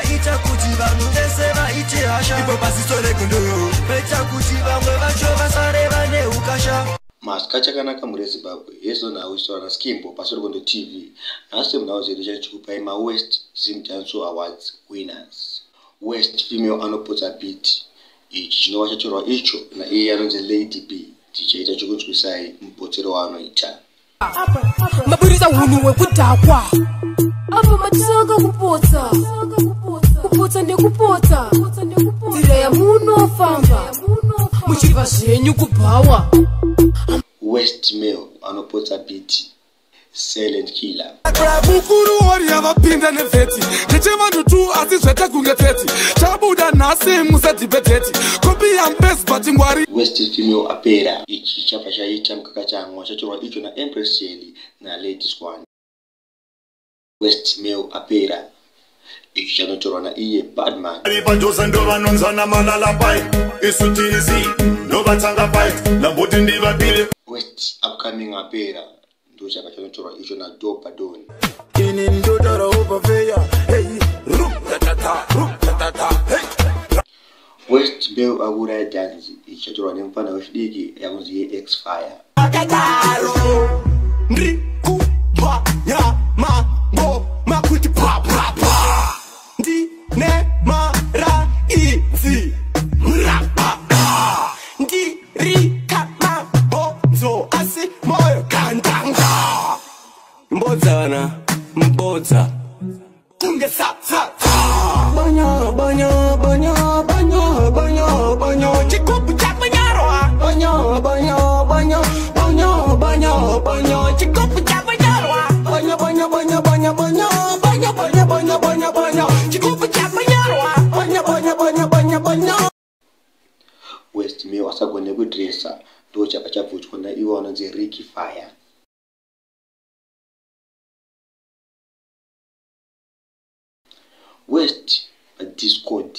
Vaita kuti vanhu vese vaite hasha ipo paziso regondo, vaita kuti vamwe vacho vasare vane ukasha. Masika chakanaka mhuri yeZimbabwe, yezo nhau ichitaura naSkimbo paSorokondo TV. Nhasi munhau dzedu chatichikupai maWest Zim Dancehall Awards winners. West Female anopotsa beat, ichi chinova chatorwa icho naiye anonzi Lady B. Tichaita chokunzwisai mupotsero waanoita. Maburisa hunhu hwekudhakwa apa, matisanga kupotsa, kupotsa nekupotsa nzira yamunofamba muchibva zvenyu kubhawa. West Male anopotsa beat, Silent Killer. Mukuru wariya vapinda nevheti ndechevanhu tu, asi zvete kunge 30 chabuda nhasi musadhibhedheti kopi yambes but ngwari. West Female apera, ichi chabva chaita mukakachamwa chatorwa icho naEmpress Shelley naLady Swan. West Male apera, ichi chanotorwa naiye Badman. Padhuze ndo vanonzana malalapai, isu tirizi ndovatanga fight ndamboti ndivapire. West Upcoming apera, ndo chaka chanotorwa icho naDopadon. Ini ndodara upafeya, hey, ru tatata ru tatata, hey. West Male akuuraya dhanzi, ichi chatorwa nemufana wechidiki yakunzi yeX Fire. Akadaro ndri kubhanya mangoma kuti pa pa pa, ndine maraidzi rapa, ndiri kamabhonzo asi moyo kandanga mbodzana mbodza kunge sa sa sa banya banya banya banya banya banya chikupu chapanyarwa banya banya banya banya banya banya chikupu chapanyarwa banya banya banya banya banya banya banya banya banya banya chikupu chapanyarwa banya banya banya banya banya. West Male asagone kudresa, ndo chaka chabvutwa naivo vanonzi Ricky Fire. West paDiscord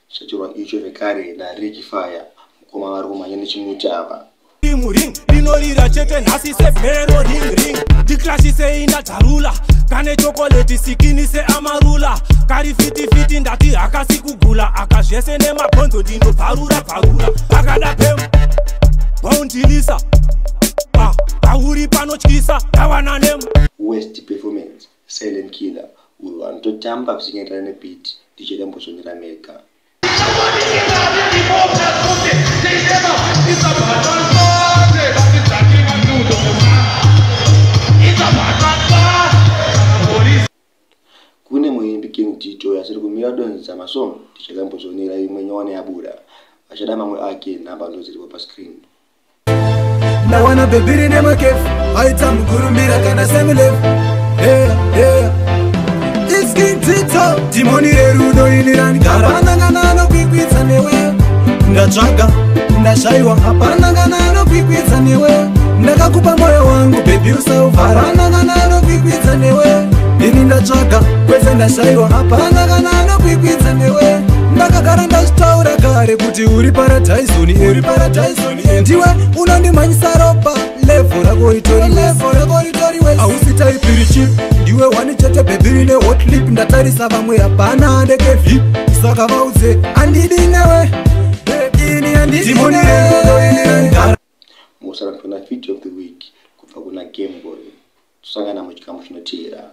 chatorwa icho zvekare naRicky Fire, mukoma vari kumhanya nechimuti ava. Ring rinorira chete nhasi sebhero, ring ring ndikrashisei, ndadzarula kane chokoleti sikini seamarula kari fitifiti, ndati hakasi kugula aka zvese nemabhonzo ndinobvarura bvarura akada pem boundilisa pauri panotyisa ndawana nem. West Performance, Silent Killer, uyo anototamba zvichienderana nebeat, ndichaita mbozonera mega. Kune muimbi King Tito asiri kumira donzedza masong, tichakambozonera imwe nyowani yabuda. Vachada mamwe ake, nhamba ndo pascreen. Ndawana bhebhi rine makefu, aita mukurumbira kana semilefu. Hey, hey. It's King Tito, dhimoni rerudo ini randigara, hapana kana anokwikwidza newe, ndatsvaga ndashaiwa, hapana kana anokwikwidza newe, ndakakupa moyo wangu bhebhi usauvhara, hapana kana anokwikwidza newe, ini ndatsvaga kwese ndashaiwa, hapana kana anokwikwidza newe, ndakagara ndazvitaura kare kuti uri paradhaizoni, uri paradhaizoni, ndiwe unondimhanyisa ropa, level rako ritori, level rako ritori, hausi type iri cheap, ndiwe one chete bhebhi rine hot lip, ndatarisa vamwe hapana ndeke vip, saka vaudze andidi newe ini andidi newe. Musara kuona video of the week kubva kuna Gameboy. Tosangana muchikamu chinoteera.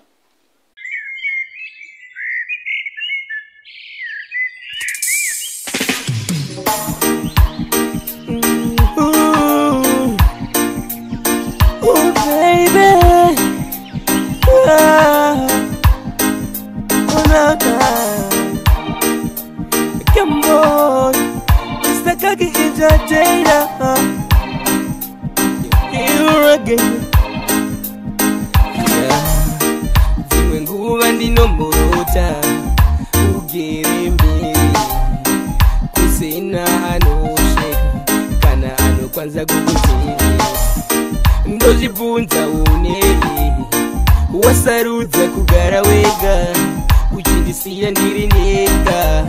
Oh baby, ah, oh na na, come on, it's the Kaki Entertainer, here again. Yeah, dzimwe nguva ndinomborota ugere mberi kusina anosheka kana anokwanisa kukuteerera, ndozvibvunza unei wasarudza kugara wega uchindisiya ndiri nega,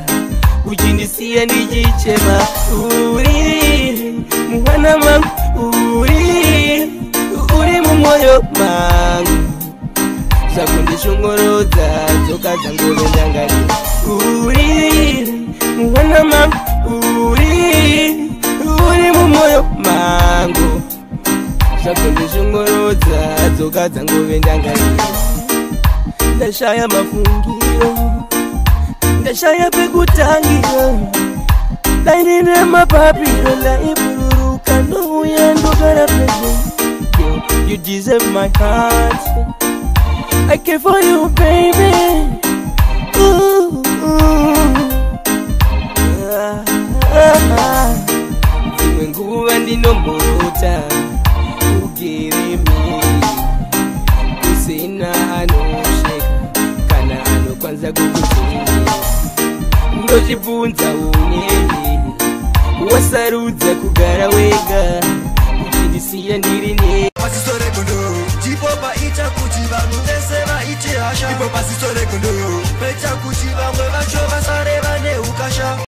uchindisiya ndichichema, uri muhana mangu, uri mumwoyo mangu, zvakundishungurodza dzoka dzangove ndangariro. Uri mwana mangu, uri mumoyo mangu. Zvakondishungurudza dzoka dzangove ndangariro. Ndashaya mafungiro, ndashaya pekutangira. Dai ndine mapapiro ndaibururuka ndouya ndogara pedyo. You deserve my heart. I care for you, baby. Ooh, ooh. Ah, ah. Dzimwe nguva ndinomborota ugere mhiri, kusina anosheka kana anokwanisa kukudzivira. Ndochibvunza unei wasarudza kugara wega uchindisiya ndiri ne Pasiso regondo, ndipo paita kuti vanhu vese vaite hasha. Ipo pasiso regondo.